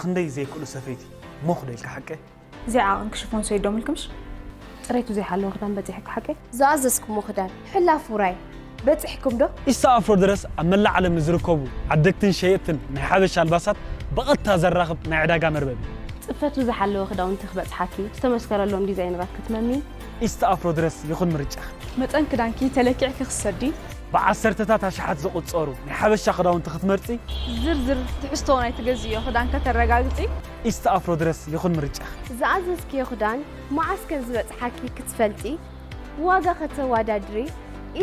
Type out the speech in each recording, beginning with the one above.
ክንደይ ዘይክእሉ ሰፈይቲ ሞኽ ዶ ኢልካ ሓቀ? እዚኣ ዓቐንኪ ሽፎን ሰይዶምልክምሽ? ጽሬቱ ዘይሓለወ ክዳን በጺሕኪ ሓቀ? ዝኣዘዝኩሞ ክዳን ሕላፍ ውራይ በጺሕኩም ዶ? ኢስታ ኣፍሮ ድረስ ኣብ መላእ ዓለም ንዝርከቡ ዓደግትን ሸየጥትን ናይ ሓበሻ ኣልባሳት ብቐጥታ ዘራኽብ ናይ ዕዳጋ መርበብ እዩ። ጽፈቱ ዝሓለወ ክዳውንቲ ክበጽሓኪ ዝተመስከረሎም ዲዛይነራት ክትመሚ። ኢስታ ኣፍሮ ድረስ ይኹን ምርጫ። መጠን ክዳንኪ ተለኪዕኪ ክትሰዲ። ብዓሰርተታት ኣሽሓት ዝቑጸሩ ናይ ሓበሻ ክዳውንቲ ክትመርጺ። ዝርዝር ትሕዝቶ ናይ ትገዝእዮ ክዳን ከተረጋግጺ። ኢስት ኣፍሮ ድረስ ይኹን ምርጫ። ዝኣዘዝክዮ ክዳን መዓስ ከም ዝበጽሓኪ ክትፈልጢ፣ ዋጋ ከተወዳድሪ፣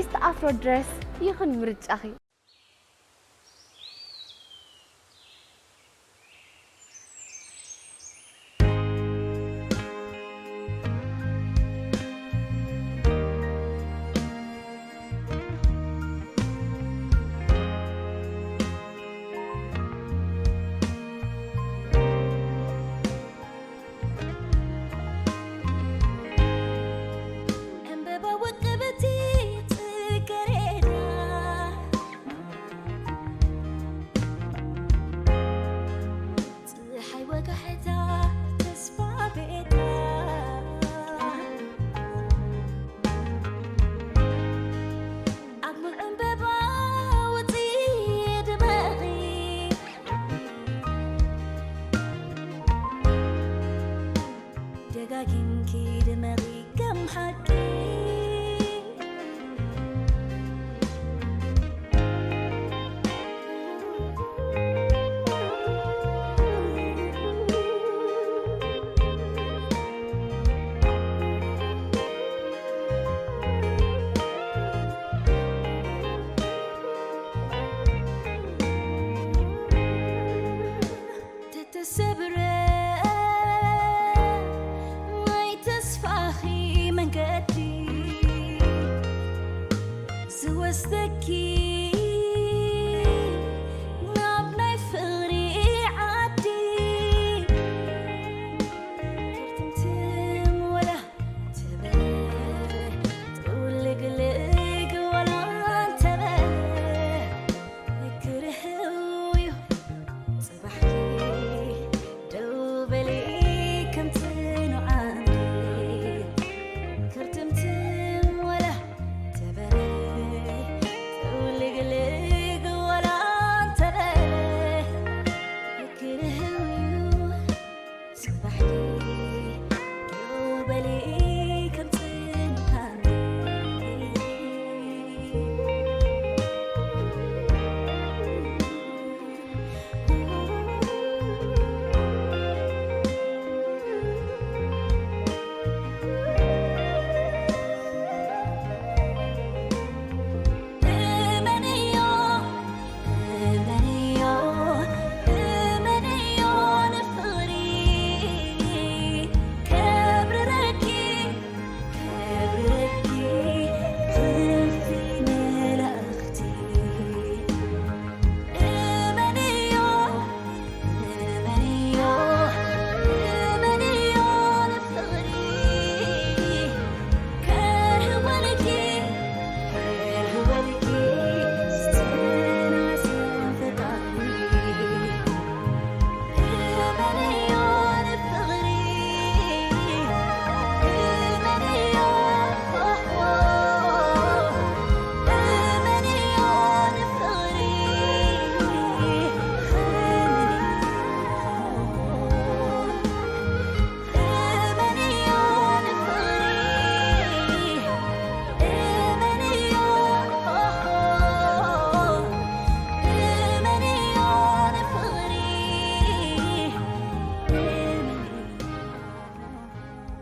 ኢስት ኣፍሮ ድረስ ይኹን ምርጫኺ።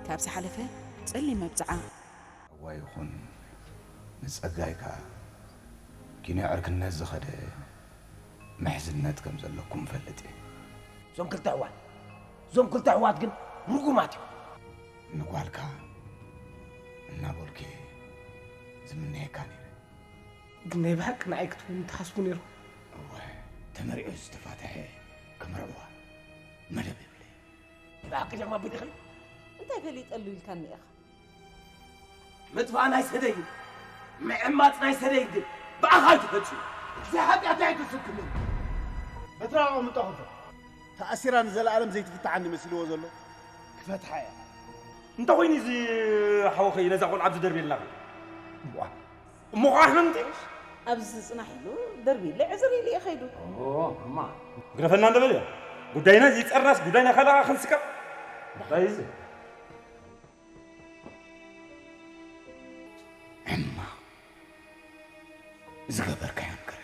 ካብ ዝሓለፈ ጸሊም መብጽዓ። እዋ ይኹን ንጸጋይ ከኣ ኪኖ ዕርክነት ዝኸደ ምሕዝነት ከም ዘለኩም እፈልጥ እየ። እዞም ክልተ ኣሕዋት እዞም ክልተ ኣሕዋት ግን ርጉማት እዮም። ንጓልካ እናበልኩ እየ ዝምነየካ ነይረ። ግን ናይ ብሓቂ ንዓይ ክትህቡኒ ትሓስቡ ነይርኩም። እወ፣ ተመሪዑ ዝተፋትሐ ክምርዕዋ መደብ የብለይ። ብሓቂ ጀማ ብድኽሪ እንታይ ፈሊጠሉ ኢልካኒ ኢኻ? ምጥፋእ ናይ ሰደይ ምዕማፅ ናይ ሰደይ ግን ብኣኻ እዩ ተፈፂሙ። እዚ ሓጢኣት ኣይትስክምን። በትራ ኣቐምጦ ክፈል። ተኣሲራ ንዘለኣለም ዘይትፍታሕ እንዲ መሲልዎ ዘሎ ክፈትሓ እያ። እንተ ኾይኑ እዚ ሓወኸይ ነዛ ቆልዓ ኣብዚ ደርብየልና። እሞ እሞ ኸዓ ሕምምቲ ኣብዚ ጽናሕ ኢሉ ደርብዩ ዕዝር ኢሉ እዩ ከይዱ። እማ ግደፈና እንደበለ ጉዳይና እዚ ጸርናስ ጉዳይና ካልኣ ክንስከር እንታይ እዚ ሕማቕ ዝገበርካዮ ነገር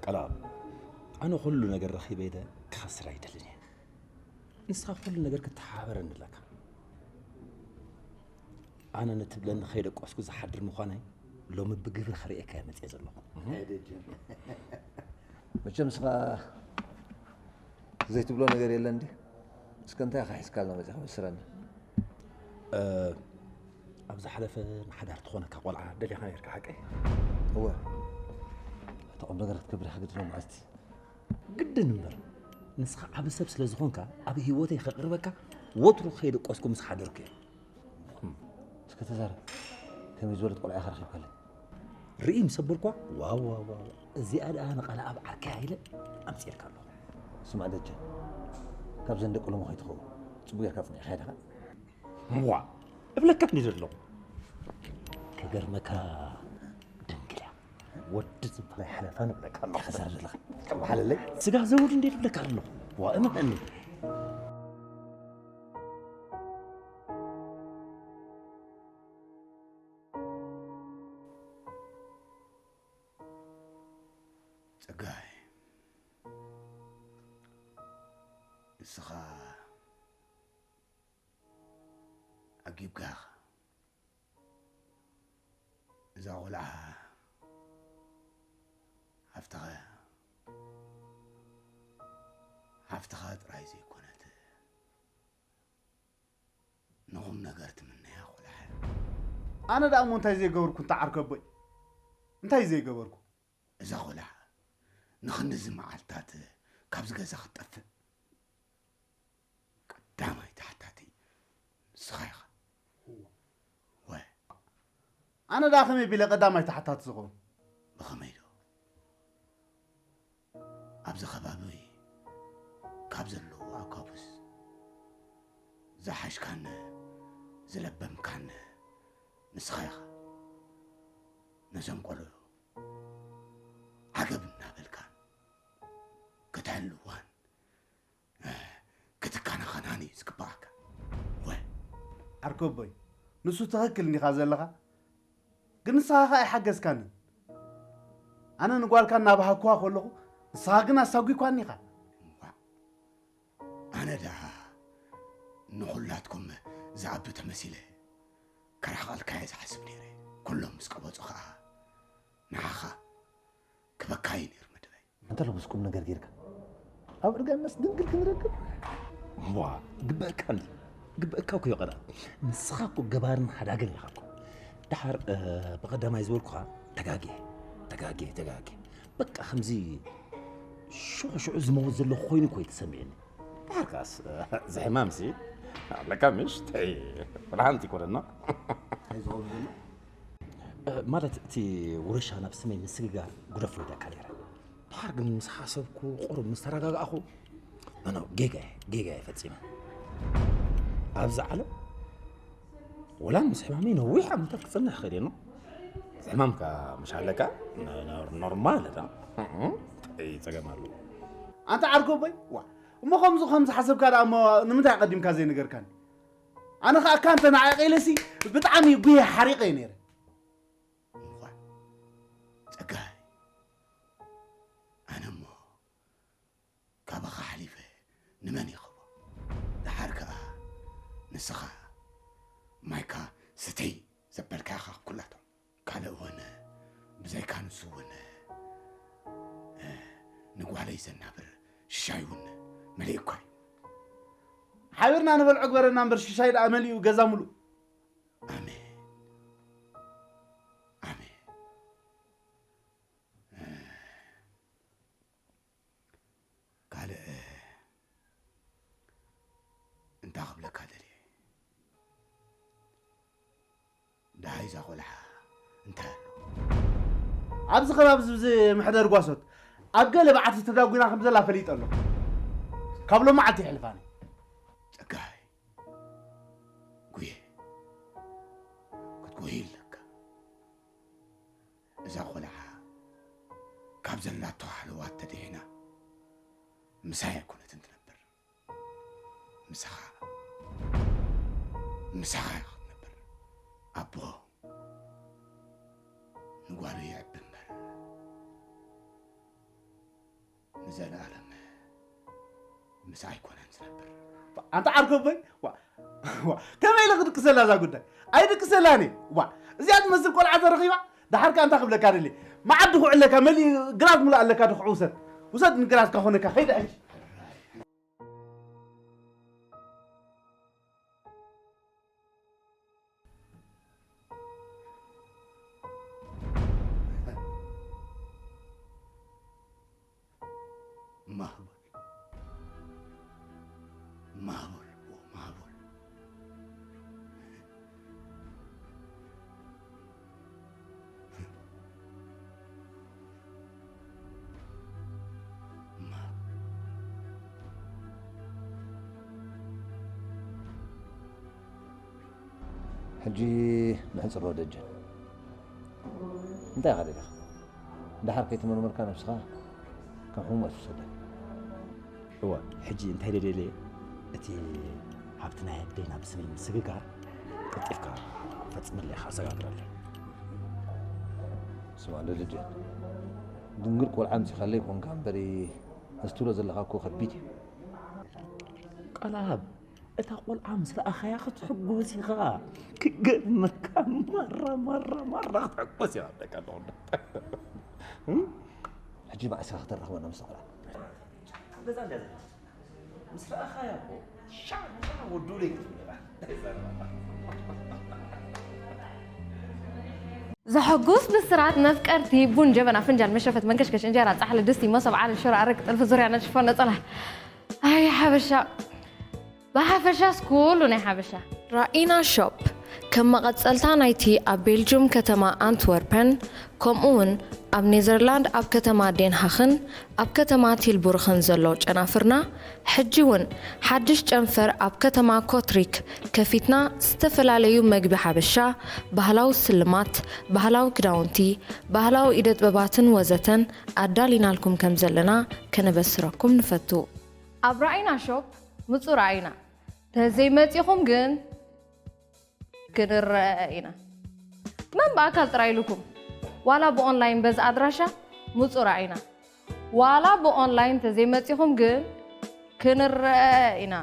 ቀላብ ኣነ ኩሉ ነገር ረኺበ ኢለ ክኸስር ኣይደልን እየ። ንስኻ ኩሉ ነገር ክተሓባበረኒ ኣለካ። ኣነ ንትብለኒ ከይደቆስኩ ዝሓድር ምዃነይ ሎሚ ብግብሪ ክርእየካ እየ መፅየ ዘለኹ። መቸም ንስኻ ዘይትብሎ ነገር የለን ድዩ? እስከ እንታይ ኢኻ ሒዝካልና መፂኻ? በስረና። ኣብ ዝሓለፈ ንሓዳር ትኾነካ ቆልዓ ደሊኻ ነርካ ሓቀይ? እወ። እቲ ቁም ነገር ክትገብር ኢኻ ግድን መዓልቲ። ግድን እምበር ንስኻ ዓቢ ሰብ ስለ ዝኾንካ ኣብ ህይወተይ ከቕርበካ ወትሩ ከይደቆስኩ ምስ ሓደርኩ እየ። እስከ ተዛረብ። ከመይ ዝበለት ቆልዓ ኢኻ ረኺብካለይ? ርኢ ምስ ኣበልኳ ዋው ዋው ዋው እዚኣ ደኣ ንቓልኣብ ዓርከያ ኢለ ኣምፅኤልካ ኣለኹ። ስማዕ ደጀን፣ ካብዘን ደቂ ሎሚ ከይትኸውን ጽቡቕ ጌርካ ጽኒዕካ ኢኻ። እዋ እብለካ እንዲ ዘለኹ ከገርመካ ድንግል እያ። ወዲ ዝበሃል ሓለፋ ንብለካ ኣለኹ። ከዛር ዘለኻ ከም ሓለለይ ስጋ ዘውድ እንዴ ትብለካ ኣለኹ። ዋ እመነኒ። ጸጋይ፣ ንስኻ ኣጊብካ ኢኻ። እዛ ቖልዓ ሃፍትኻ እያ። ሃፍትኻ ጥራይ ዘይኮነት፣ ንኹም ነገር ትምነያ ቖልዓ እያ። ኣነ ደኣ እሞ እንታይ ዘይገበርኩ እንተ ዓርከቦይ? እንታይ ዘይገበርኩ? እዛ ቖልዓ ንኽንድዚ መዓልታት ካብዚ ገዛ ክትጠፍእ ቀዳማይ ተሓታቲ ንስኻ ኢኻ። ወ ኣነ ደኣ ከመይ ቢለ ቀዳማይ ተሓታቲ ዝኸውን? ብኸመይ ዶ? ኣብዚ ከባቢ ካብ ዘለዉ ኣካውስ ዝሓሽካን ዝለበምካን ንስኻ ኢኻ። ነዞም ቆልዑ ዓገብ እናበልካን ክትሕልዋን ክትከናኸናን እዩ ዝግባኣካ። ወ ዓርከቦይ፣ ንሱ ትኽክል እንዲኻ ዘለኻ፣ ግን ንስኻ ኸኣ ኣይሓገዝካንን። ኣነ ንጓልካ እናበሃግኩዋ ከለኹ፣ ንስኻ ግን ኣሳጒኳኒ ኢኻ። እዋእ፣ ኣነ ደኣ ንኹላትኩም ዝኣቢ ተመሲለ ከርሕቐልካ እየ ዝሓስብ ነይረ። ኩሎም ምስ ቀበጹ ኸኣ ንዓኻ ክበካ እዩ ነይሩ መደበይ። እንተ ሎምስ ቁም ነገር ጌርካ ኣብ እርጋንናስ ድንግል ክንረክብ? ዋ፣ ግበእካ እንዲ፣ ግበእካ እኮ እዩ ቀዳ። ንስኻ እኮ ገባርን ሓዳግን ኢኻ እኮ። ደሓር፣ እ፣ ብቐዳማይ ዝበልኩኻ ተጋግየ፣ ተጋግየ፣ ተጋግየ። በቃ ከምዚ ሽዑ ሽዑ ዝመውት ዘለኹ ኮይኑ እኮ እዩ ተሰሚዕኒ። ደሓር ከኣስ፣ እዚ ሕማምሲ ኣለካ ምሽ? ተይ፣ ወላ ሓንቲ ይኮነና። እንታይ ዝኸውን ዘሎ? እ፣ ማለት እቲ ውርሻ ናብ ስመይ ምስግጋር ጉደፍ ወይዳካ ነይረ። ደሓር ግን ምስ ሓሰብኩ፣ ቁሩብ ምስ ተረጋጋእኹ፣ ኖ፣ ኖ፣ ጌጋ እየ፣ ጌጋ እየ ፈጺመ። ኣብዚ ዓለም ወላ ምስ ሕማመይ ነዊሕ ዓመታት ክጸንሕ ይኽእል እየ፣ ኖ? እዚ ሕማምካ ምሽ ኣለካ? ኖ-፣ ኖ-፣ ኖርማል እዳ። እም፣ እንታይ ጸገም ኣለዎ? ኣንታ ዓርኮቦይ፣ ዋ፣ እሞ ከምዚ፣ ከምዚ ሓሰብካ ደኣ እሞ ንምንታይ ኣቐዲምካ ዘይነገርካኒ? ኣነ ኸኣ እካ እንተ ንዓይ ቀኢለሲ ብጣዕሚ ጉየ ሓሪቐ እየ ነይረ። እምኳን ጸጋይ፣ ኣነ እሞ ካባኻ ሓሊፈ ንመን ይኸቦ? ደሓር ከኣ ንስኻ ማይካ ስተይ ዘበልካ ኢኻ ኩላቶም። ካልእ እውን ብዘይካ ንሱ እውን፣ እ፣ ንጓለይ ዘናብር ሽሻይ እውን መሊእኳ እዩ። ሓቢርና ንበልዖ ግበረና እምበር ሽሻይ ደኣ መሊኡ ገዛ ሙሉእ። ኣሜን። ኣሜን። ካልእ እንታይ ክብለካ ደልየ? ደሃይ እዛ ቆልዓ እንታይ ኣሎ? ኣብዚ ከባቢ እዚ፣ እዚ መሕደሪ ጓሶት ኣብ ገለ በዓቲ ተዳጒና ከም ዘላ ፈሊጠ ኣለኹ። ካብ ሎመዓልቲ የሕልፋኒ። ጸጋይ፣ ጉየ፣ ክትጉሂ ኣለካ። እዛ ቆልዓ ካብ ዘላቶ ሃለዋት ተድሒና ምሳይ ኣይኮነትን ትነብር። ምሳኻ፣ ምሳኻ ኢኻ ክትነብር። ኣቦ ንጓሉ የዕቢ እምበር ንዘለኣለም ምሳይ ኣይኮነን ዝነብር። ኣንታ ዓርከቦይ፣ ዋ፣ ዋ፣ ከመይ ኢለ ክድቅሰላ እዛ ጉዳይ? ኣይድቅሰላን እየ። ዋ፣ እዚኣ ትመስል ቆልዓ ተረኺባ፣ ደሓር ከኣ እንታይ ክብለካ ደልየ? መዓዲ ኩዕለካ፣ መሊኡ ግራት ሙሉእ ኣለካ፣ ድኹዕ ውሰድ። ውሰድ ንግራትካ ኮነካ፣ ከይድ ሕጂ። ማህቡል፣ ማህቡል፣ ማህቡል። ሕጂ ምሕጽሮ ደጀን። እንታይ ኢኻ ደሊኻ? ደሓር ከይተመርመርካ ነብስኻ ከም ሕሙም ኣይትውሰዳ። እወ፣ ሕጂ እንታይ ደልየ፣ እቲ ሃብቲ ናይ ኣደይ ናብ ስመይ ምስግጋር ቀልጢፍካ ፈጽመለይ ኢኻ፣ ኣሰጋግረለይ። ስማ፣ ደጀን፣ ድንግል ቆልዓ ኣምጺኻለይ ኮንካ እምበሪ፣ እዚ ትብሎ ዘለኻ እኮ ከቢድ እዩ። ቃልኣብ፣ እታ ቆልዓ ምስ ረኣኻያ ክትሕጎስ ኢኻ። ክገርመካ፣ ማራ፣ ማራ፣ ማራ ክትሕጎስ ኢኻ፣ በቃ፣ ኣለኹ። እም? ሕጂ መዓስ ኢኻ ከተራኽበና ምስ ቆልዓ? ኣብ ገዛ እንድያ ዘላ። ምስ ረኣኻያ እኮ፣ ሻዕ፣ ሻዕ ወዱለይ ክትብል ኢኻ። ዘሐጉስ ብስራት፣ መፍቀርቲ ቡን፣ ጀበና፣ ፍንጃል፣ መሸፈት፣ መንከሽከሽ፣ እንጀራ፣ ጻሕሊ፣ ድስቲ፣ መሶብ፣ ዓለል፣ ሽሮ፣ ኣረቂ፣ ጥልፊ፣ ዙርያ፣ ነጭ ሽፎን፣ ነጸላ። ኣይ ሓበሻ። ብሓፈሻስ ኩሉ ናይ ሓበሻ። ራኢና ሾፕ ከም መቐጸልታ ናይቲ ኣብ ቤልጁም ከተማ ኣንትወርፐን፣ ከምኡ እውን ኣብ ኔዘርላንድ ኣብ ከተማ ዴንሃኽን ኣብ ከተማ ቲልቡርኽን ዘሎ ጨናፍርና፣ ሕጂ እውን ሓድሽ ጨንፈር ኣብ ከተማ ኮትሪክ ከፊትና፣ ዝተፈላለዩ መግቢ ሓበሻ፣ ባህላዊ ስልማት፣ ባህላዊ ክዳውንቲ፣ ባህላዊ ኢደ ጥበባትን ወዘተን ኣዳሊናልኩም ከም ዘለና ከነበስረኩም ንፈቱ። ኣብ ራኢና ሾፕ ምጹ ራኢና። ተዘይመጺኹም ግን ክንረአ ኢና። መን ብኣካል ጥራይ ኢሉኩም? ዋላ ብኦንላይን በዚ ኣድራሻ ምጹ ራኢና። ዋላ ብኦንላይን ተዘይመጺኹም ግን ክንረአ ኢና።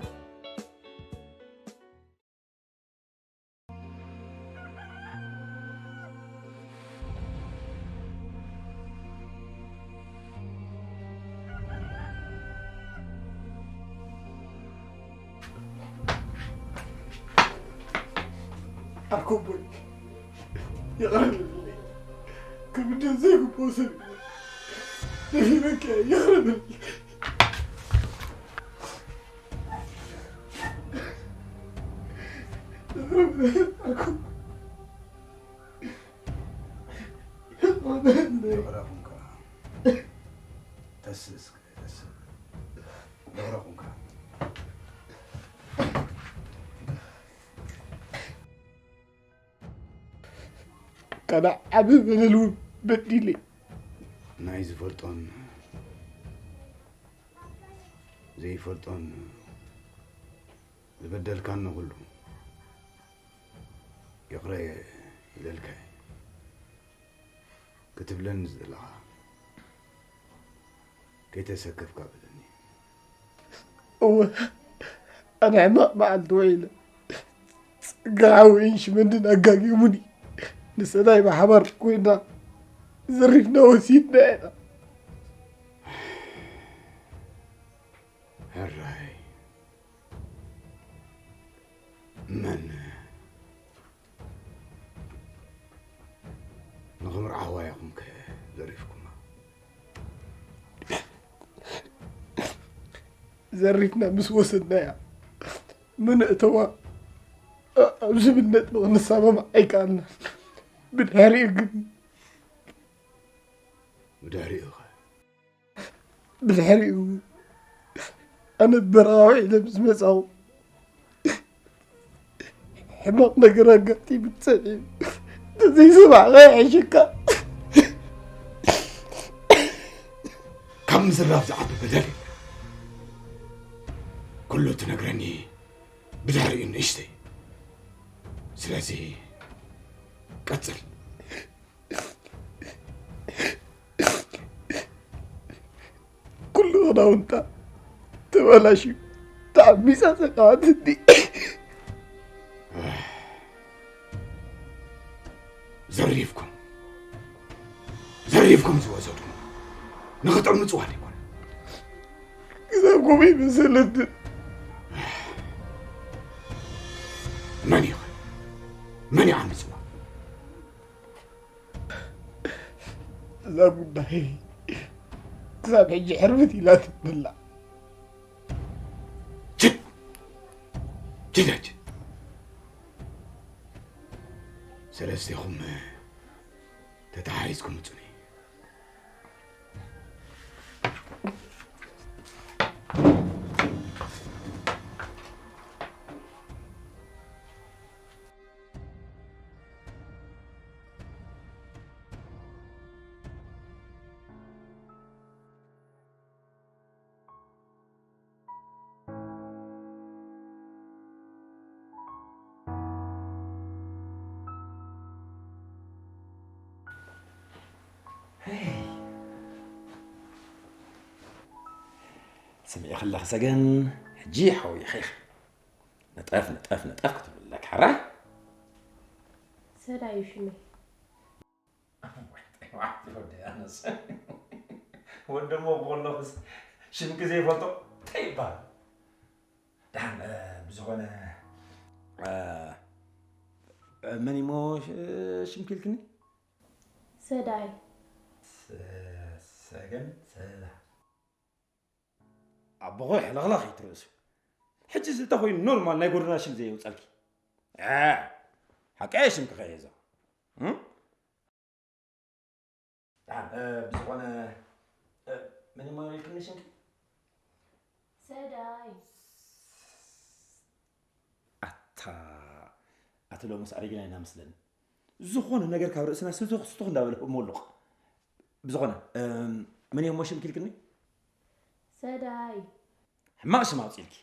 ኣኮቦይ፣ ይቕረ በለለይ። ክብደት ዘይግብኦ ሰብ እዩ። ደፊረካ እየ፣ ይቕረ በለለይ። ይቕረ በለለይ፣ ኣኮቦይ። ይቕረ በለለይ። ይቕረ ኩንካ። ተስእ እስከ፣ ተስእ። ይቕረ ኩንካ። ካና ዓቢ በደል እውን በዲለ። ናይ ዝፈልጦን ዘይፈልጦን ዝበደልካኒ ኩሉ ይቕረ ኢለልካ እየ። ክትብለኒ ዝደለኻ ከይተሰከፍካ በለኒ። እወ፣ ኣነ ሕማቕ መዓልቲ ውዒለ። ጸጋ ሓወይን ሽመንድን ኣጋጊሙኒ። ንሰናይ ብሓባር ኮይና ዘሪፍና ወሲድና ኢና። ሕራይ። መን ንኽምርዓዋ ኢኹም ከ ዘሪፍኩማ? ዘሪፍና ምስ ወሰድናያ፣ ምንእተዋ፣ እ-፣ ኣብዚ ብል ነጥቢ ክንሰማማዕ ኣይከኣልናን። ብድሕሪኡ ግን ብድሕሪኡ ኸ? ብድሕሪኡ ኣነ በረኻ ውዒለ ምስ መጻኹ፣ ሕማቕ ነገር ኣጋጢሙ ጸኒሑ። እንተዘይሰማዕካ ይሕሸካ። ካብ ምዝራብ ዝዓቢ በደል የለን። ኩሉ እትነግረኒ ብድሕሪኡ ንእሽተይ። ስለዚ ቀጽል። ኩሉ ክዳውንታ ተበላሽዩ፣ ተዓሚጻ ተቃዋትኒ። ዘሪፍኩም፣ ዘሪፍኩም ዝወሰድኩም ንኽጥዕሙ ጽዋን ኣይኮነ። ክሳብ ከምኡ ይመሰለኒ። መን እዩ? መን እዩ ዓሚጽዋ? እዛ ጉዳይ ክሳብ ሕጂ ሕርብት ኢላ ትብላዕ። ችድ! ችድ ኣጅ! ሰለስቴኹም ተተሓሒዝኩም ምጹኒ። ስምዒ ከለኺ ሰገን፣ ሕጂ ሓውይኺ ኢኺ። ነጠፍ፣ ነጠፍ፣ ነጠፍ ክትብለካ፣ ሕራይ? ሰዳዩ ሽመይ። ወዲ ኣነስ ወዲ እሞ ብኸለኹስ ሽምኪ ዘይፈልጦ እንታይ ይበሃል? ደሓን፣ እ፣ ብዝኾነ፣ እ፣ እ፣ መን እሞ ሽ-፣ ሽምኪ ኢልክኒ? ሰዳይ። ሰ-፣ ሰገን ሰዳ። ኣቦኹ ሕልኽላኽ እዩ እቲ ርእሱ። ሕጂ እዚ እንተኾይኑ ኖርማል ናይ ጎደና ሽም ዘየውጸልኪ። እ፣ ሓቀይ ሽምኪ ከይሕዞ። እም? ደሓን፣ እ፣ ብዝኾነ፣ እ፣ መን እሞ ኢልክኒ ሽምኪ? ሰዳይ። ኣታ፣ ኣቲ ሎምስ ኣሪግና ኢና መስለኒ። ዝኾነ ነገር ካብ ርእስና ስቱኽ ስቱኽ እንዳበለ ሞሉቕ። ብዝኾነ፣ እም፣ መን እሞ ሽምኪ ኢልክኒ? ሰዳይ። ሕማቕ ሽም ኣውፂእልኪ።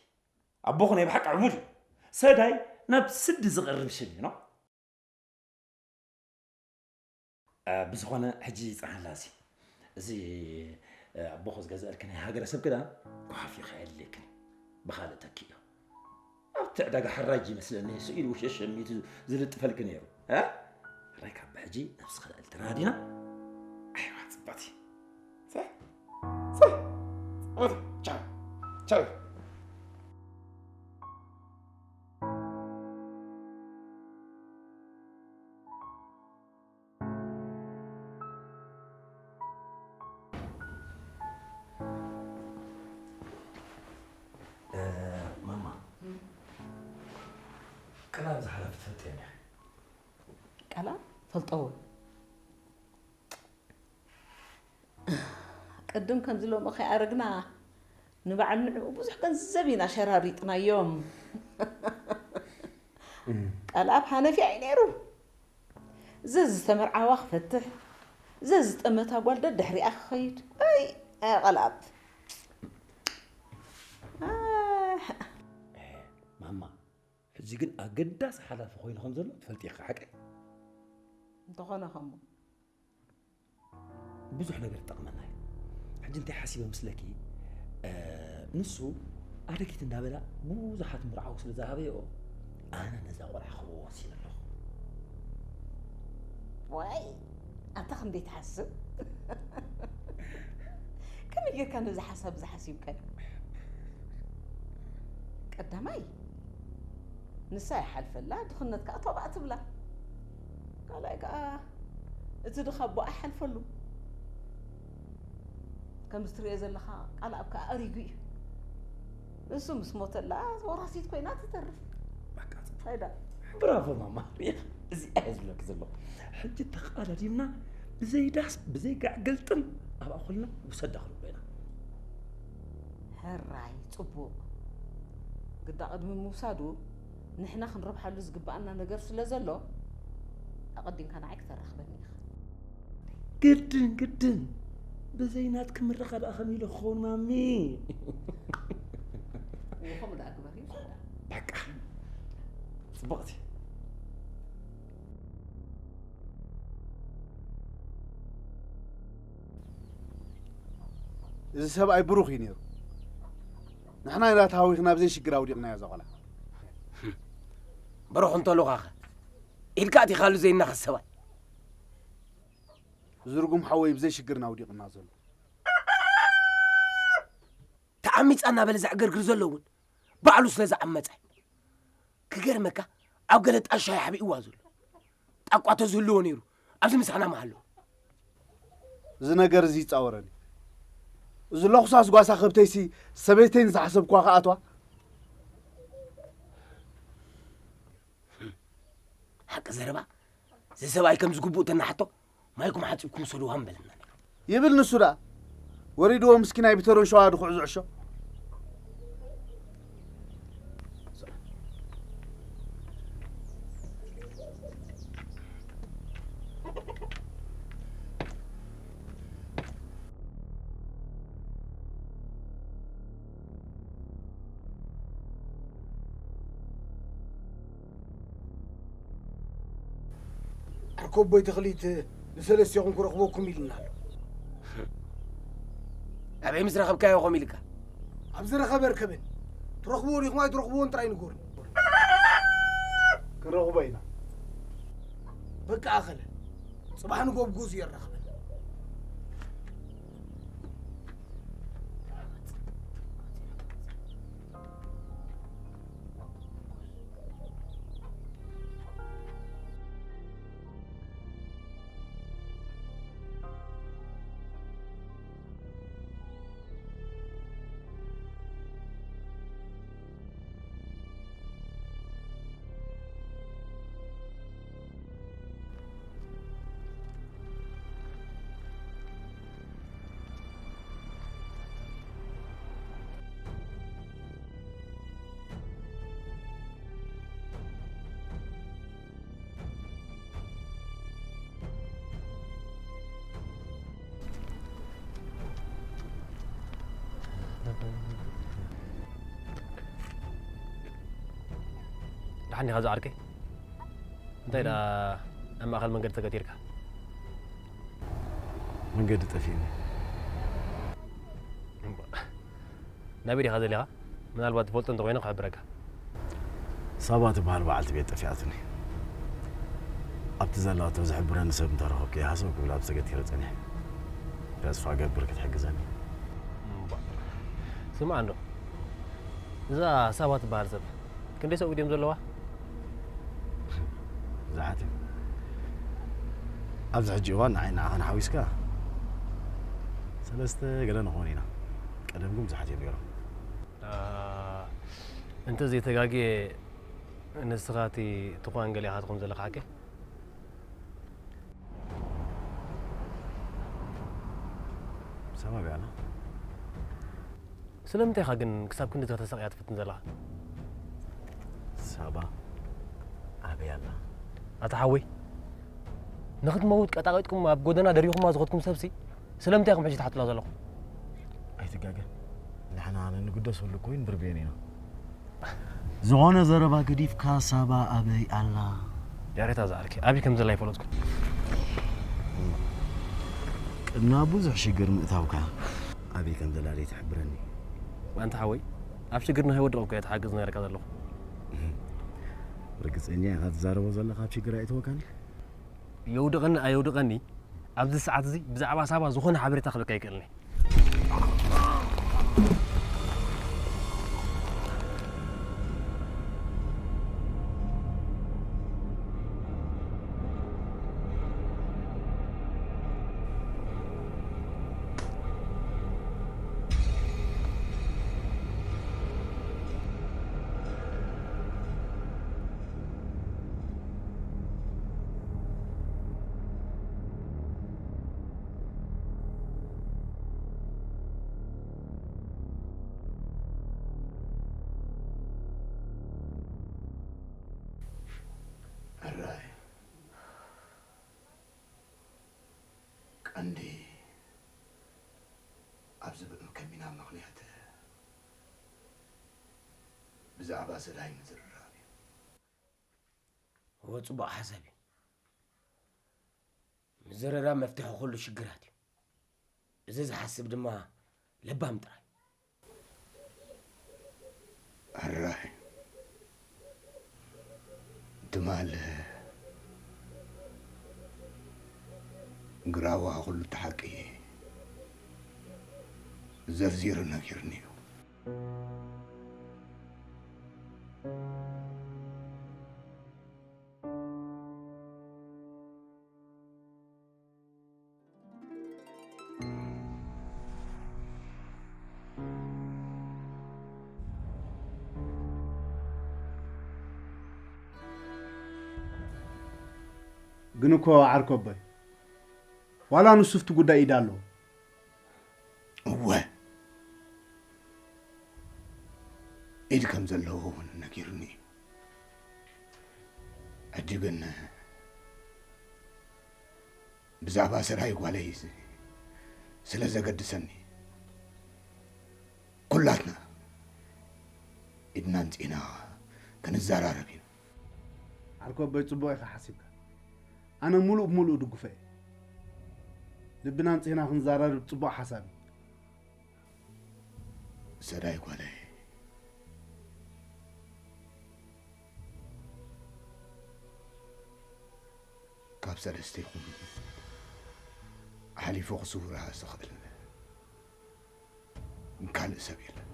ኣቦኹ ናይ ብሓቂ ዕቡድ እዩ። ሰዳይ ናብ ስዲ ዝቐርብ ሽም እዩ፣ ኖ? እ፣ ብዝኾነ ሕጂ ይጽናሕላ እዚ። እዚ፣ እ፣ ኣቦኹ ዝገዝአልኪ ናይ ሃገረሰብ ክዳን ጓሓፍ እዩ ከየድልየክን እዩ። ብኻልእ ተኪእዮ። ኣብቲ ዕዳጋ ሓራጅ ይመስለኒ ስኢሉ ውሸ ሸሚቱ ዝልጥፈልኪ ነይሩ። እ? ሕራይ ካብ ብሕጂ ነብስኺ ልዕልቲ ራዲና። ኣይዋ፣ ጽብቕቲ። ሰ-፣ ሰ-፣ ጽብቕቲ። ቻው። ቻው። ቃልኣብ ዝሓለፈ ትፈልጥዮ ዲኺ? ቃልኣብ ፈልጦ እውን። ቅድም ከምዚ ሎሚ ከይኣረግና ንበዓል ንዕኡ ብዙሕ ገንዘብ ኢና ሸራሪጥናዮም። ቃልኣብ ሓነፊያ እዩ ነይሩ። ዘዝተመርዓዋ ክፈትሕ፣ ዘዝጠመታ ጓል ደድሕሪኣ ክኸይድ። ኣይ ኣያ ቃልኣብ። ማማ፣ ሕጂ ግን ኣገዳሲ ሓላፊ ኮይኑ ከም ዘሎ ትፈልጢ ኢኺ፣ ሓቀይ? እንተኾነ ኸሞ ብዙሕ ነገር ይጠቕመና እዩ። ሕጂ እንታይ ሓሲበ ምስለኪ፣ ንሱ ኣደጊት እንዳበላ ብዙሓት ምርዓው ስለ ዝሃበዮ ኣነ ነዛ ቆልዓ ክህቦ ወሲነ ኣለኹ። ዋይ ኣታ ክንደይ ትሓስብ። ከመይ ጌርካ ነዚ ሓሳብ እዚ ሓሲብካዮ? ቀዳማይ ንሳ ይሓልፈላ፣ ድኽነት ከዓ ተባእ ትብላ። ካልኣይ ከዓ እቲ ድኻ ኣቦኣ ይሓልፈሉ። ከምዚ ትሪኦ ዘለኻ ቃልኣብ ከዓ ኣሪጉ እዩ። ንሱ ምስ ሞተላ ወራሲት ኮይና ትተርፍ። በቃ ፋይዳ ብራቮ ማማ። ሪኢኻ፣ እዚኣ እየ ዝብለኪ ዘለኹ። ሕጂ ተቓዳዲምና ብዘይ ዳስ ብዘይ ጋዕ ገልጥም ኣብኣ ኮልና ውሰዳ ክንብሎ ኢና። ሕራይ ጽቡቕ። ግዳ ቅድሚ ምውሳዱ ንሕና ክንረብሓሉ ዝግብኣና ነገር ስለ ዘሎ ኣቐዲምካ ንዓይ ክተራኽበኒ ኢኻ። ግድን ግድን፣ ብዘይ ናትኪ ምርኻ ደኣ ከመይ ኢሉ ክኸውን ማሚ? እዎ ከምኡ ደኣ ግበር እዩ ሰዳ። በቃ ጽቡቕቲ። እዚ ሰብኣይ ብሩኽ እዩ ነይሩ። ንሕና ኢና ተሃዊኽና ኣብ ዘይሽግር ኣውዲቕናዮ እዛ ቆልዓ። ብሩኽ እንተሉኻኸ ኢድካ ኣቲኻሉ ዘይናኸስ ሰብኣይ። እዚ ርጉም ሓወይ ብዘይ ሽግርና ኣውዲቕና ዘሎ። ተዓሚጻ እናበለ ዘዕገርግር ዘሎ እውን ባዕሉ ስለ ዝዓመጸ። ክገርመካ ኣብ ገለ ጣሻ እዩ ሓቢእዋ ዘሎ። ጣቋ ተዝህልዎ ነይሩ ኣብዚ ምሳና ምሃለወ። እዚ ነገር እዚ ይጻወረኒ። እዚ ለኹሳስ ጓሳ ከብተይሲ ሰበይተይ ንዝሓሰብኳ ክኣትዋ። ሓቂ ዘረባ እዚ ሰብኣይ ከም ዝግብኡ ተናሓቶ ማይኩም ሓጺብኩም ሰድዋ ምበለና ነይሩ። ይብል ንሱ ደኣ። ወሪድዎ ምስኪናይ ብተሮን ሸዋ ድኹዕ ዝዕሾ። ዓርከቦይ ተኽሊት ንሰለስቴኹም ክረኽበኩም ኢልና ኣሎ። ኣበይ ምስ ረኸብካዮ ኸም ኢልካ? ኣብ ዝረኸበ ርከበኒ። ትረኽብዎ ዲኹም ኣይትረኽብዎን ጥራይ ንገሩኒ። ክንረኽቦ ኢና። በቃ ኣኸለ። ጽባሕ ንጎ ኣብ ገዝኡ የራኽበኒ። ደሓን ዲኻ ዝዓርከይ? እንታይ ደኣ ኣብ ማእኸል መንገዲ ተገቲርካ? መንገዲ ጠፊእኒ። እምባ፣ ናበይ ዲኻ ዘሊኻ? ምናልባት ትፈልጦ እንተኾይኑ ክሕብረካ። ሳባ ትበሃል በዓልቲ ቤት ጠፊኣትኒ። ኣብቲ ዘላቶ ዝሕብረኒ ሰብ እንተረኸብኩ ይሃሰው ክብል ኣብ ዝተገቲረ ጸኒሐ። ተስፋ እገብር ክትሕግዘኒ። እምባ፣ ስማዕ እንዶ፣ እዛ ሳባ ትበሃል ሰብ ክንደይ ሰብኡት ድዮም ዘለዋ? ብዙሓት እዮም። ኣብዚ ሕጂ እዋን ንዓይ ንዓኻን ሓዊስካ ሰለስተ ገለ ንኾን ኢና። ቀደም ግን ብዙሓት እዮም ነይሮም። እንተዘይተጋግየ ንስኻ እቲ ትኳን ገሊኻ ትኾን ዘለኻ ሓቂ? ሰባብ ያና ስለምንታይ ኢኻ ግን ክሳብ ክንዲ ተተሰቕያ ትፍትን ዘለኻ? ሳባ ኣበይ ኣላ? ኣታ ሓወይ፣ ንኽትመውት ቀጣቒጥኩም ኣብ ጎደና ደሪኹማ ዝኸድኩም ሰብሲ ስለምንታይ ኢኹም ሕጂ ትሓትላ ዘለኹም? ኣይትጋገ። ንሕና ንግደሰሉ እኮ ይንብርብየን ኢና። ዝኾነ ዘረባ ገዲፍካ ሳባ ኣበይ ኣላ? ያሬታ ዝኣርኪ ኣበይ ከም ዘላ ይፈለጥኩ። ቅድማ ብዙሕ ሽግር ምእታውካ ኣበይ ከም ዘላ ዘይትሕብረኒ? ኣንታ ሓወይ ኣብ ሽግር ናይ ወድቕ እኮ እየ ትሓግዝ ነርካ ዘለኹ። ርግጸኛ ኢኻ ትዛረቦ ዘለኻ ኣብ ሽግር ኣይእትወካን? የውድቐኒ ኣየውድቐኒ ኣብዚ ሰዓት እዚ ብዛዕባ ሳባ ዝኾነ ሓበሬታ ክበካ ይክእልኒ። ሕራይ ቀንዲ ኣብዚ ብእምከሚና ምኽንያት ብዛዕባ ሰዳይ ምዝርራብ እዩ። እወ ጽቡቕ ሓሳብ እዩ። ምዝርራብ መፍትሒ ኩሉ ሽግራት እዩ። እዚ ዝሓስብ ድማ ለባም ጥራይ። ኣራይ ትማል ግራዋ ኩሉ እቲ ሓቂ ዘርዚሩ ነጊርኒ እዩ። ግን እኮ ዓርኮቦይ ዋላ ንሱ ኣብቲ ጉዳይ ኢድ ኣለዎ። እወ ኢድ ከም ዘለዎ እውን ነጊሩኒ እዩ። ሕጂ ግን ብዛዕባ ሰራይ ጓለይ ስለ ዘገድሰኒ ኩላትና ኢድና ኣንጺና ክንዘራረብ ኢና። ዓርኮቦይ ጽቡቕ ኢኻ ሓሲብካ። ኣነ ሙሉእ ብሙሉእ ድግፎ እየ። ልብና ኣንጺህና ክንዘራረብ ጽቡቕ ሓሳብ እዩ። ሰዳይ ጓለይ ካብ ሰለስቴኹም ሓሊፉ ክስውራ ዝኽእል ካልእ ሰብ የለን።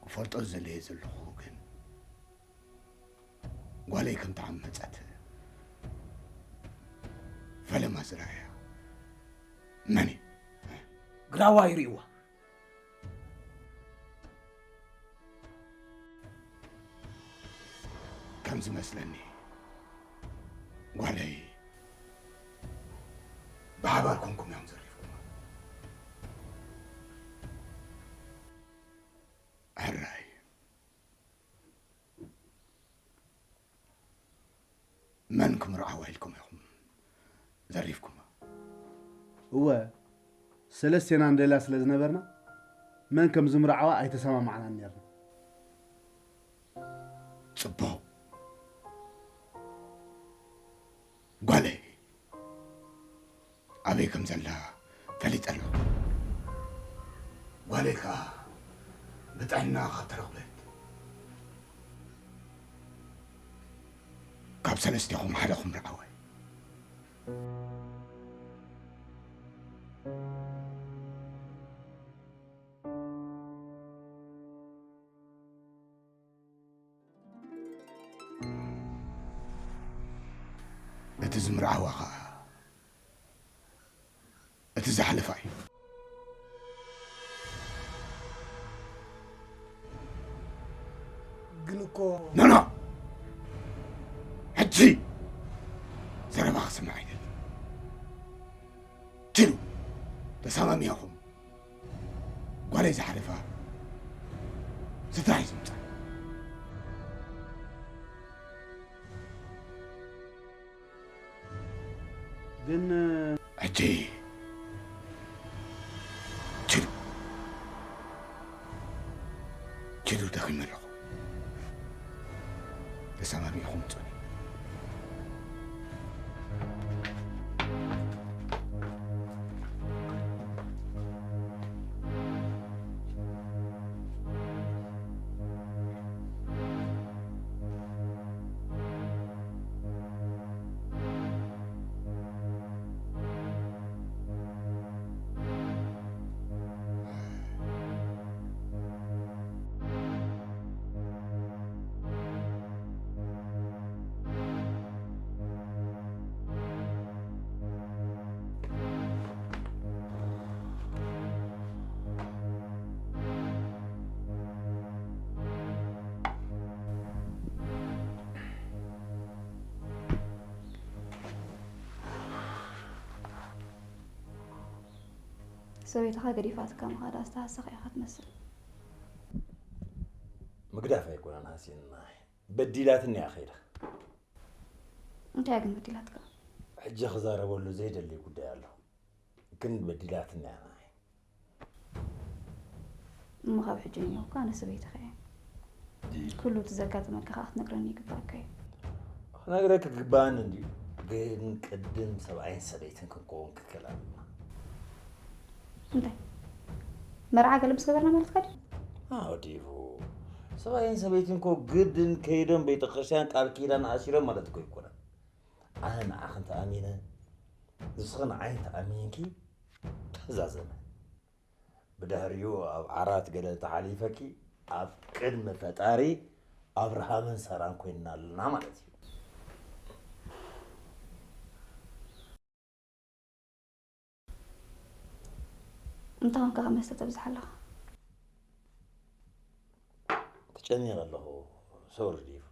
ክፈልጦ ዝደለየ ዘለኹ ግን ጓለይ ከም ተዓመጸት ፈለማ ዝረኣያ መን እዩ? ግራዋ ይርእይዋ። ከም ዝመስለኒ ጓለይ ብሓባር ኮንኩም እዮም ዘሪፍኩማ። ሕራይ መን ክምርዓዋ ኢልኩም ኢኹም ዘሪፍኩማ? እወ ሰለስቴና ንደልያ ስለ ዝነበርና መን ከም ዝምርዓዋ ኣይተሰማማዕናን ነርና። ጽቡቕ ጓለይ ኣበይ ከም ዘላ ፈሊጠ ኣለኹ። ጓለይ ከኣ ብጥዕና ካብ ተረኽበት ካብ ሰለስቴኹም ሓደኹም ርዓወ። እቲ ዝምርዓዋ ኸኣ እቲ ዝሓለፋ እዩ። ግን እኮ ኖኖ፣ ሕጂ ዘረባ ክስማዕ ኣይደልን። ችሉ፣ ተሰማሚኹም ጓለይ ዝሓለፋ ስድራይ ዝምጻ። ግን ሕጂ ችሉ፣ ችሉ ደኺመ ኣለኹ። ተሰማሚኹም ጽኑ። ሰበይትኻ ገዲፋትካ ምኻዳ ዝተሃሰኻ ኢኻ ትመስል። ምግዳፍ ኣይኮነን ሃሲንና፣ በዲላትኒ እያ ከይዳ። እንታይ ግን በዲላትካ? ሕጂ ክዛረበሉ ዘይደሊ ጉዳይ ኣሎ፣ ግን በዲላትኒ እያ ንዓይ። እሞ ካብ ሕጂ ንየውካ ኣነ ሰበይትኻ እየ። ኩሉ እቲ ዘጋጠመካ ከዓ ክትነግረኒ ይግባእካ እዩ። ክነግረክ ክግባኣኒ እንድዩ፣ ግን ቅድም ሰብኣይን ሰበይትን ክንከውን ክትክእል ኣለና። እንታይ መርዓ ገለ ምስ ገበርና ማለትካ ድዩ? ኣዎ ዲቡ፣ ሰብኣይን ሰበይትን እኮ ግድን ከይዶም ቤተክርስትያን ቃል ኪዳን ኣሲሮም ማለት እኮ ኣይኮነን። ኣነ ንዓኽን ተኣሚነ ንስኺ ንዓይን ተኣሚንኪ ተዛዘመ። ብድሕሪኡ ኣብ ዓራት ገለ ተሓሊፈኪ ኣብ ቅድሚ ፈጣሪ ኣብርሃምን ሳራን ኮይንና ኣለና ማለት እዩ። እንታይ ኾንካ ካብ መስተ ተብዝሕ ኣለኻ? ተጨኒቐ ኣለኹ። ሶሪ ዲቭ።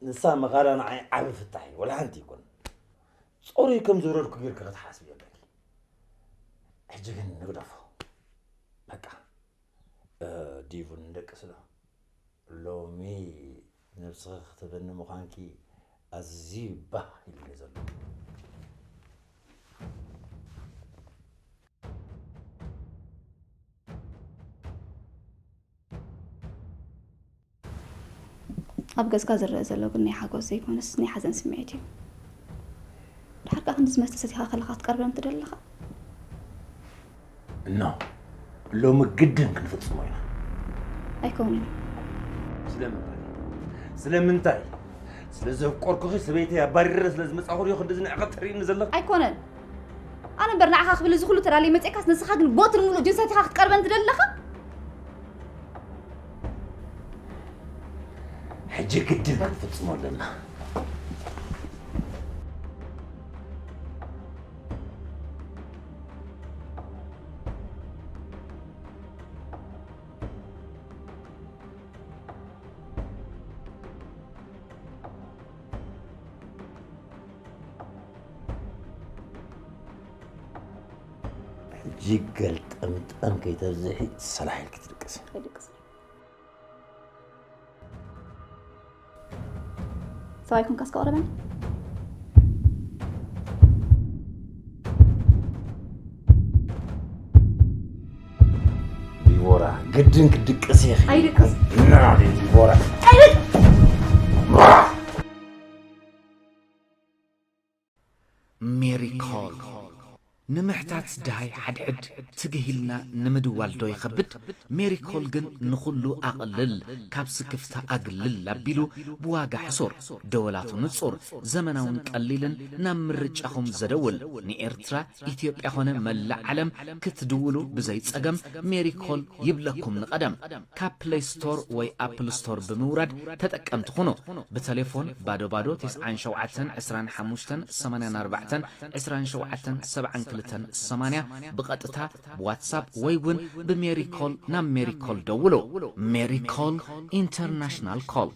ንሳ ምኻዳ ንዓይ ዓቢ ፍታሕ እዩ፣ ወላ ሓንቲ ይኩን። ጾሩይ ከም ዝወረድኩ ጌርኪ ክትሓስቢ ኣለኪ። ሕጂ ግን ንግደፎ። በቃ ዲቭ ንደቅስ ዶ? ሎሚ ነብስኺ ክትህበኒ ምዃንኪ ኣዝዩ ባህ ኢሉኒ ዘሎ። ኣብ ገጽካ ዝረኣ ዘሎ ግን ናይ ሓጎስ ዘይኮነስ ናይ ሓዘን ስምዒት እዩ። ድሓር ከኣ ክንድዚ መስተ ሰቲኻ ከለኻ ክትቀርበኒ ትደሊ ኣለኻ? እኖ ሎሚ ግድን ክንፍጽሞ ኢና። ኣይከውንን እዩ። ስለምንታይ? ስለምንታይ? ስለ ዘፍቀርኩኺ ሰበይተይ ኣባሪረ ስለ ዝመጻኹ ድዩ ክንድዚ ንዕቐት ተርእይኒ ዘለኺ? ኣይኮነን። ኣነ እምበር ንዓኻ ክብል እዚ ኩሉ ተዳልየ መጺእካስ ንስኻ ግን ብወትሪ ምሉእ ጅንሰት ኢኻ ክትቀርበኒ ትደሊ ኣለኻ? ሕጂ ግድን ክንፍጽሞ ኣለና። ሕጂ ገልጠምጠም ከይተብዝሒ ሰላሕ ኢልኪ ትድቅሲ። ኣይድቅስን። ሰብኣይ ኮንካ እስከ ቅረበኒ። ዲቦራ ግድን ክድቅስ ኢኺ። ኣይድቅስ። ና ዲቦራ። ሜሪ ኮል ንምሕታት ድሃይ ሓድሕድ ትግህ ኢልና ንምድዋል ዶ ይኸብድ? ሜሪ ኮል ግን ንኹሉ ኣቕልል፣ ካብ ስክፍታ ኣግልል ኣቢሉ ብዋጋ ሕሱር፣ ደወላቱ ንጹር፣ ዘመናውን ቀሊልን ናብ ምርጫኹም ዘደውል ንኤርትራ ኢትዮጵያ ኾነ መላእ ዓለም ክትድውሉ ብዘይ ጸገም ሜሪ ኮል ይብለኩም ንቐደም። ካብ ፕለይ ስቶር ወይ ኣፕል ስቶር ብምውራድ ተጠቀምቲ ኩኑ። ብተሌፎን ባዶ ባዶ ተስዓን ሸውዓተን ዕስራን ሓሙሽተን ሰማንያን ኣርባዕተን ዕስራን ሸውዓተን ሰብዓን ክልተን ሰማንያ ብቐጥታ ብዋትሳፕ ወይ እውን ብሜሪኮል ናብ ሜሪኮል ደውሉ። ሜሪኮል ኢንተርናሽናል ኮል።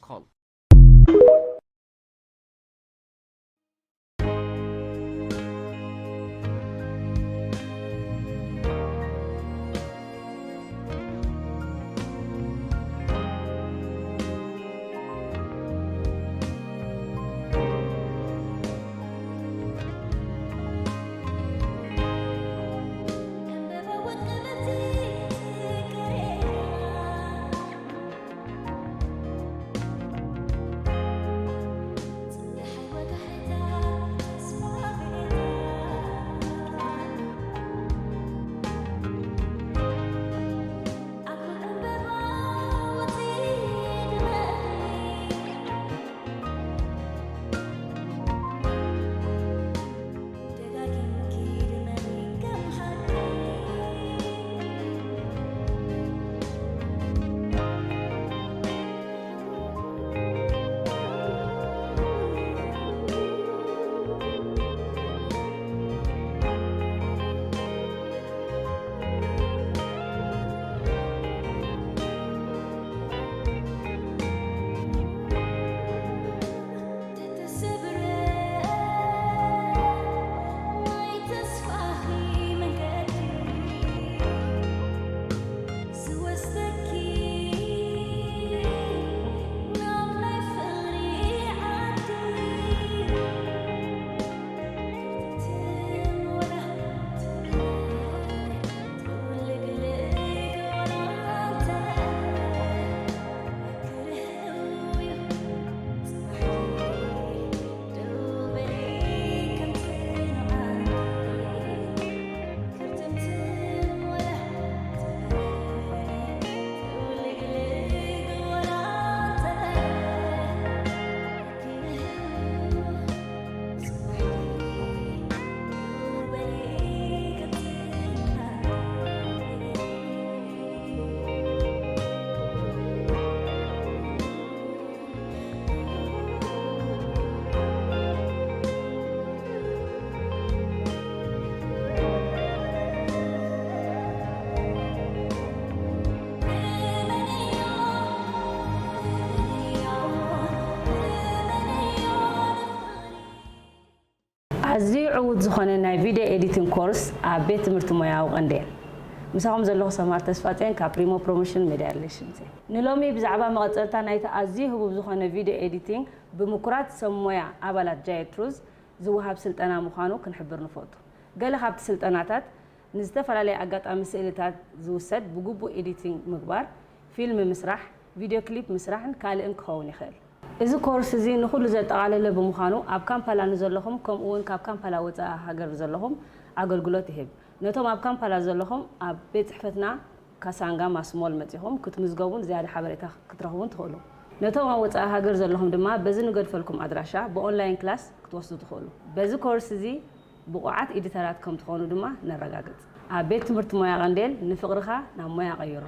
ኣዝዩ ዕዉት ዝኾነ ናይ ቪድዮ ኤዲቲንግ ኮርስ ኣብ ቤት ትምህርቲ ሞያዊ ቀንዴል። ምሳኹም ዘለኹ ሰማር ተስፋጽዮን ካብ ፕሪሞ ፕሮሞሽን ሜድያ ሪሌሽንስ እየ። ንሎሚ ብዛዕባ መቐጸልታ ናይቲ ኣዝዩ ህቡብ ዝኾነ ቪድዮ ኤዲቲንግ ብምኩራት ሰብ ሞያ ኣባላት ጃየት ሩዝ ዝወሃብ ስልጠና ምዃኑ ክንሕብር ንፈቱ። ገለ ካብቲ ስልጠናታት ንዝተፈላለየ ኣጋጣሚ ስእልታት ዝውሰድ ብግቡእ ኤዲቲንግ ምግባር፣ ፊልም ምስራሕ፣ ቪድዮ ክሊፕ ምስራሕን ካልእን ክኸውን ይኽእል። እዚ ኮርስ እዚ ንኹሉ ዘጠቓለለ ብምዃኑ ኣብ ካምፓላ ንዘለኹም ከምኡ እውን ካብ ካምፓላ ወጻኢ ሃገር ዘለኹም ኣገልግሎት ይህብ። ነቶም ኣብ ካምፓላ ዘለኹም ኣብ ቤት ጽሕፈትና ካሳንጋ ማስሞል መጺኹም ክትምዝገቡን ዝያዳ ሓበሬታ ክትረኽቡን ትኽእሉ። ነቶም ኣብ ወጻኢ ሃገር ዘለኹም ድማ በዚ ንገድፈልኩም ኣድራሻ ብኦንላይን ክላስ ክትወስዱ ትኽእሉ። በዚ ኮርስ እዚ ብቑዓት ኤዲተራት ከም ትኾኑ ድማ ነረጋግጽ። ኣብ ቤት ትምህርቲ ሞያ ቀንዴል ንፍቕርኻ ናብ ሞያ ቀይሮ።